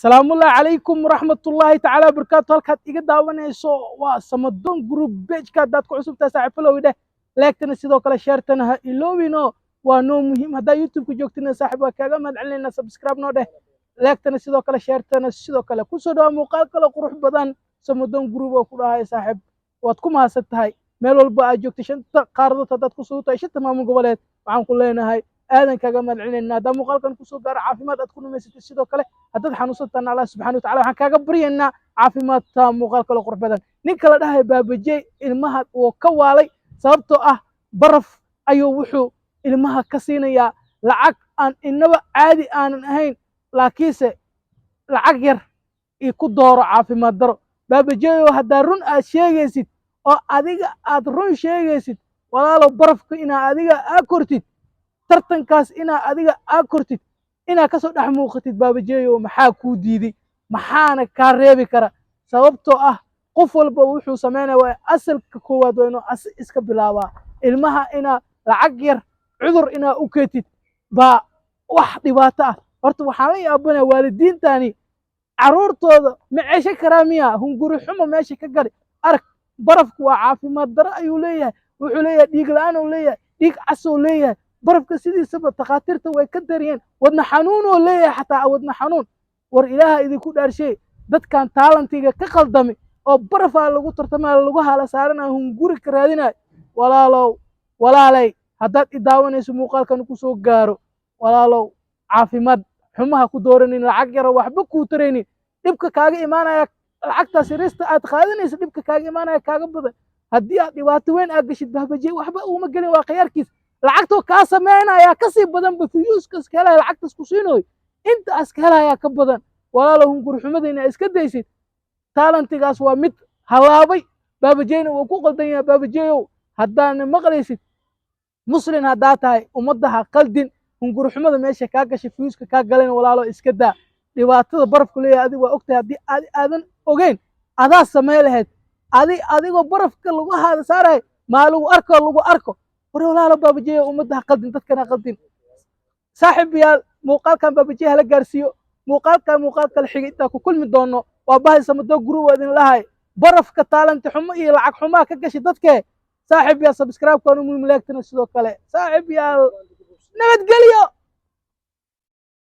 Salaamullahi calaykum waraxmatullaahi tacaala wabarakaatu. Halkaad iga daawanayso waa Samadoon Group page-ka. Haddaad ku cusubtahay, saaxiib, follow dheh, like-tana sidoo kale, share-tana ha iloobino, waa noo muhiim. Haddaa YouTube-ka joogtina, saaxiib, waa kaaga mahad celinaynaa. Subscribe noo dheh, like-tana sidoo kale, share-tana sidoo kale. Kusoo dhawaa muuqaal kale qurux badan. Samadoon Group oo ku dhahay, saaxiib, waad ku mahadsan tahay. Meel walba aad joogto, shanta qaaradood haddaad ku sugan tahay, shanta maamul goboleed, waxaan ku leenahay aadan kaaga mahad celinaynaa. Haddaa muuqaalkan kusoo gaaro, caafimaad aad ku dhumaysatay. Sidoo kale haddaad xanuunsantaana, Allah subxana watacala waxaan kaaga baryaynaa caafimaadta. Muuqaal kale qurux badan. Ninka la dhahay Baabajey ilmaha wuu ka waalay, sababtoo ah baraf ayuu wuxuu ilmaha ka siinayaa lacag aan inaba caadi aanan ahayn, laakiinse lacag yar iyo ku dooro caafimaad daro. Baabajeeyo, haddaa run aad sheegaysid oo adiga aad run sheegaysid, walaalow, barafka inaa adiga aa kortid, tartankaas inaa adiga aa kortid, inaa kasoo dhex muuqatid, Baabajeeyo, maxaa kuu diiday? Maxaana kaa reebi kara? Sababtoo ah qof walba wuxuu samaynaya waa asalka koowaad waa inuu asi iska bilaabaa. Ilmaha inaa lacag yar cudur inaa u keetid baa wax dhibaato ah. Horta waxaan la yaabanaya waalidiintani carruurtooda ma cesho karaa miya? Hunguri xumo meesha ka gali. Arag, barafku waa caafimaad daro ayuu leeyahay. Wuxuu leeyahay dhiig la-aan uu leeyahay, dhiig casuu leeyahay. Barafka sidiisaba takhaatiirta way ka dariyeen. Wadna xanuunoo leeyahay, xataa wadna xanuun. War Ilaaha idinku dhaarshay, dadkan talent-iga ka qaldamay oo barafaa lagu tartamaya, lagu hala saaranaya, hunguri ka raadinayo. Walaalow, walaalay, haddaad i daawanayso, muuqaalkan kusoo gaaro, walaalow, caafimaad xumaha ku dooranin lacag yaro waxba kuu taraynin. Dhibka kaaga imaanaya lacagtaas rista aad qaadanaysa, dhibka kaaga imaanaya kaaga badan haddii aad dhibaato weyn aad gashid. Bahbaje waxba uuma gelin, waa khiyaarkiis. Lacagtoo kaa sameynaya kasii badanba, views-kas ka helaya, lacagtaas ku siinoy intaas ka helayaa ka badan. Walaalow, hunguri ina iska daysid. Talent-igaas waa mid halaabay. Baabajeyna wuu ku qaldan yahay. Baabajeyow, haddaana maqlaysid, Muslin haddaa tahay, ummadda ha qaldin. Hunguri meesha kaa gashay, views-ka kaa galayna, walaalo, iska daa. Dhibaatada barafku leeyahay adig waa ogtahay. Haddii adi aadan ogeyn, adaa samey lahayd. Adigoo barafka lagu haada saarahay maa lagu arko, lagu arko. War walaalo, Baabajeyo, ummadda ha qaldin, dadkana ha qaldin. Saaxiib yaal, muuqaalkan Baabajey hala gaarsiiyo. Muuqaalkan muuqaal kale xigay intaa ku kulmi doono, waa bahay Samado Group idin lahay. Barafka talent-i xumo iyo lacag xumaa ka gashay dadke. Saaxiib yaal, subscribe-kan u muhiim, like-tana sidoo kale. Saaxiib yaal, nabadgelyo.